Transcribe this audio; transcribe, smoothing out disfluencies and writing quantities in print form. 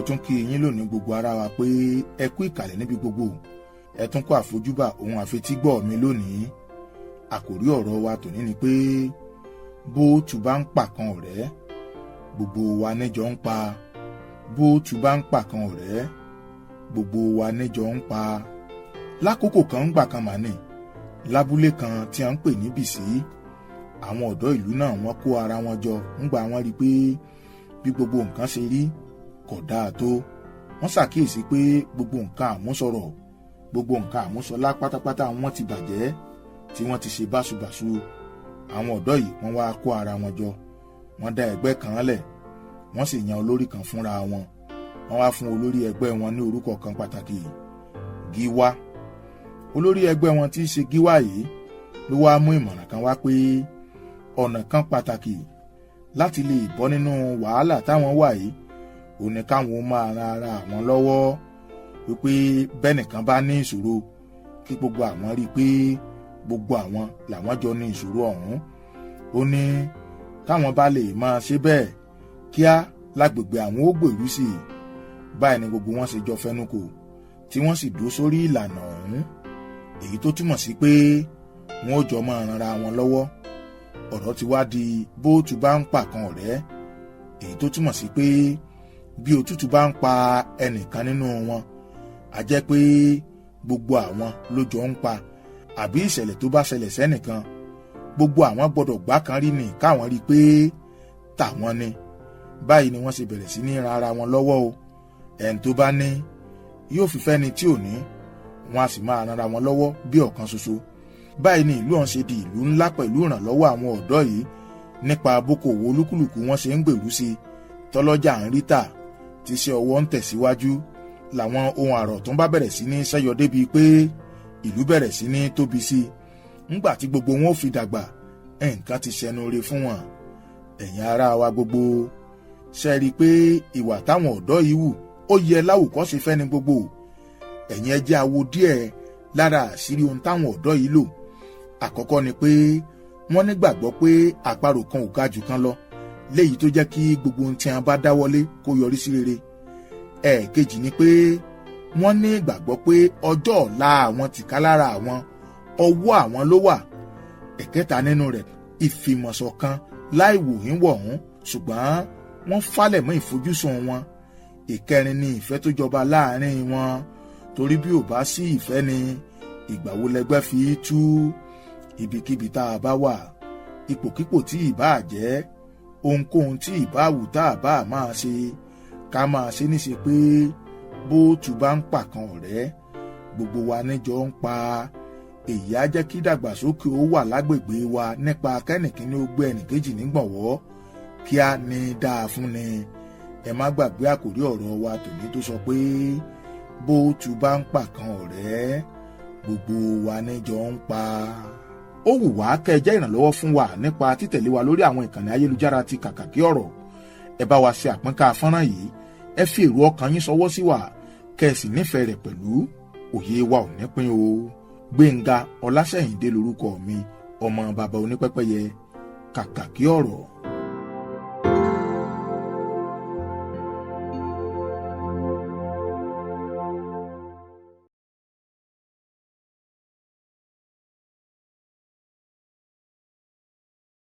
Tún kí yín lónìí, gbogbo ara wa, pé ẹ kú ìkàlẹ̀ níbi gbogbo. Ẹ tún kó àfojúbà ohun àfetígbọ́ mi lónìí. Àkòrí ọ̀rọ̀ wa tòní ni pé bó tu bá ń pàkan ọ̀rẹ́, gbogbo wa níjọ ń pa. Bó tu bá ń pàkan ọ̀rẹ́, gbogbo wa níjọ ń pa. Lákòókò kan ń gbà kan màní lábúlé kan tí a ń pè ní Bìsí, àwọn ọ̀dọ́ ìlú náà wọ́n kó ara wọn jọ ńgbà wọ́n rí i pé bí gbogbo nǹkan ṣe rí kò dáa tó. Wọ́n ṣàkíyèsí pé gbogbo nǹkan àmúsọ̀rọ̀, gbogbo nǹkan àmúsọlá pátápátá wọ́n ti bàjẹ́, tí wọ́n ti ṣe báṣubàṣu. Àwọn ọ̀dọ́ yìí, wọ́n wá kó ara wọn jọ, wọ́n dá ẹgbẹ́ kan lẹ̀, wọ́n sì yan olórí kan fúnra wọn. Wọ́n wá fún olórí ẹgbẹ́ wọn ní orúkọ kan pàtàkì, Gíwá. Olórí ẹgbẹ́ wọn tí í ṣe Gíwá yìí ló wá mú ìmọ̀ràn kan wá pé ọ̀nà kan pàtàkì láti lè bọ́ nínú wàhálà táwọn wà yìí ò ní káwọn máa ran ara àwọn lọ́wọ́, wípé bẹ́nìkan bá ní ìṣòro, kí gbogbo àwọn rí i pé gbogbo àwọn làwọn jọ ní ìṣòro ọ̀hún. Ó ní táwọn bá lè máa ṣe bẹ́ẹ̀, kíá lágbègbè àwọn ó gbèrú sí i. Báyìí ni gbogbo wọn ṣe jọ fẹnukò, tí wọ́n sì dúró sórí ìlànà ọ̀hún, èyí tó túmọ̀ sí pé wọn ó jọ máa ranra wọn lọ́wọ́. Ọ̀rọ̀ ti wá di bóòtù bá ń pàkan ọ̀rẹ́, èyí tó túmọ̀ sí pé bí òtútù bá ń pa ẹnìkan nínú wọn, a jẹ́ pé gbogbo àwọn ló jọ ń pa, àbí ìṣẹ̀lẹ̀ tó bá ṣẹlẹ̀ sẹ́nìkan, gbogbo àwọn gbọ́dọ̀ gbá kan rí ni káwọn rí i pé tàwọn ni. Báyìí ni wọ́n ṣe bẹ̀rẹ̀ sí ní ran ara wọn lọ́wọ́ o. Ẹni tó bá ní yóò fi fẹ́ni tí ò ní, wọn a sì máa ran ara wọn lọ́wọ́ bí ọ̀kan ṣoṣo. Báyìí ni ìlú ọ̀hún ṣe di ìlú ńlá pẹ̀lú ìrànlọ́wọ́ àwọn ọ̀dọ́ yìí nípa bókòwò olúkúlùkù wọn ṣe ń gbèrú sí i, tọ́lọ́jà ń rí tà, tí iṣẹ́ ọwọ́ ń tẹ̀síwájú, làwọn ohun àrọ̀ tó ń bá bẹ̀rẹ̀ sí ní ṣẹ́yọ débi pé ìlú bẹ̀rẹ̀ sí ní tóbi sí i. Ńgbà tí gbogbo wọn ò fi dàgbà, nǹkan ti ṣẹnu re fún wọn. Ẹ̀yin ará wa gbogbo, ṣe rí i pé ìwà táwọn ọ̀dọ́ yìí wù ó yẹ láwùkọ́ṣe fẹ́ni gbogbo? Ẹ̀yin, ẹ jẹ́ a wo díẹ̀ lára àṣírí ohun táwọn ọ̀dọ́ yìí lò. Àkọ́kọ́ ni pé wọ́n nígbàgbọ́ pé àparò kan ò ga jù kan lọ, léyìí tó jẹ́ kí gbogbo ohun tí wọ́n bá dáwọ́lé kó yọrí sí rere. Ẹ̀ẹ̀kejì ni pé wọ́n ní ìgbàgbọ́ pé ọjọ́ ọ̀la àwọn tìkálára àwọn, ọwọ́ àwọn ló wà. Ẹ̀kẹta nínú rẹ̀, ìfìmọ̀ṣọ̀kan láì wòhín wọ̀hún, ṣùgbọ́n wọ́n falẹ̀ mọ́ ìfojúsùn wọn. Ìkẹrin ni ìfẹ́ tó jọba láàrin wọn, torí bí ò bá sí ìfẹ́ ni, ìgbà wo lẹgbẹ́ fi tú? Ibikíbi tá a bá wà, ipòkípò tí ìbá jẹ́, ohunkóhun tí ìbá wù tá a bá máa ṣe, ká máa ṣe níṣe pé bóòtù bá ń pàkan ọ̀rẹ́, gbogbo wa níjọ ń pa. Èyí á jẹ́ kí ìdàgbàsókè ó wà lágbègbè wa nípa kẹ́nìkíní ó gbé ẹnìkejì nígbọ̀nwọ́. Kíá ní dáa fún ni. Ẹ má gbàgbé àkórí ọ̀rọ̀ wa tòní tó sọ pé bóòtù bá ń pàkan ọ̀rẹ́, gbogbo wa níjọ ń pa. Ó wù wá kẹ́ ẹ jẹ́ ìrànlọ́wọ́ fún wa nípa títẹ̀lé wa lórí àwọn ìkànnì ayélujára ti Kàkàkí Ọ̀rọ̀. Ẹ bá wa ṣe àpínká fọ́nrán yìí, ẹ fi èrò ọkàn yín ṣọwọ́ sí wa, kẹ́ ẹ sì nífẹ̀ẹ́ rẹ̀ pẹ̀lú. Òye wa ò ní pín o. Gbẹ̀ngà Ọlásẹ̀yìndé lórúkọ mi, ọmọ bàbá onípẹ́pẹ́yẹ. Kàkàkí Ọ̀rọ̀.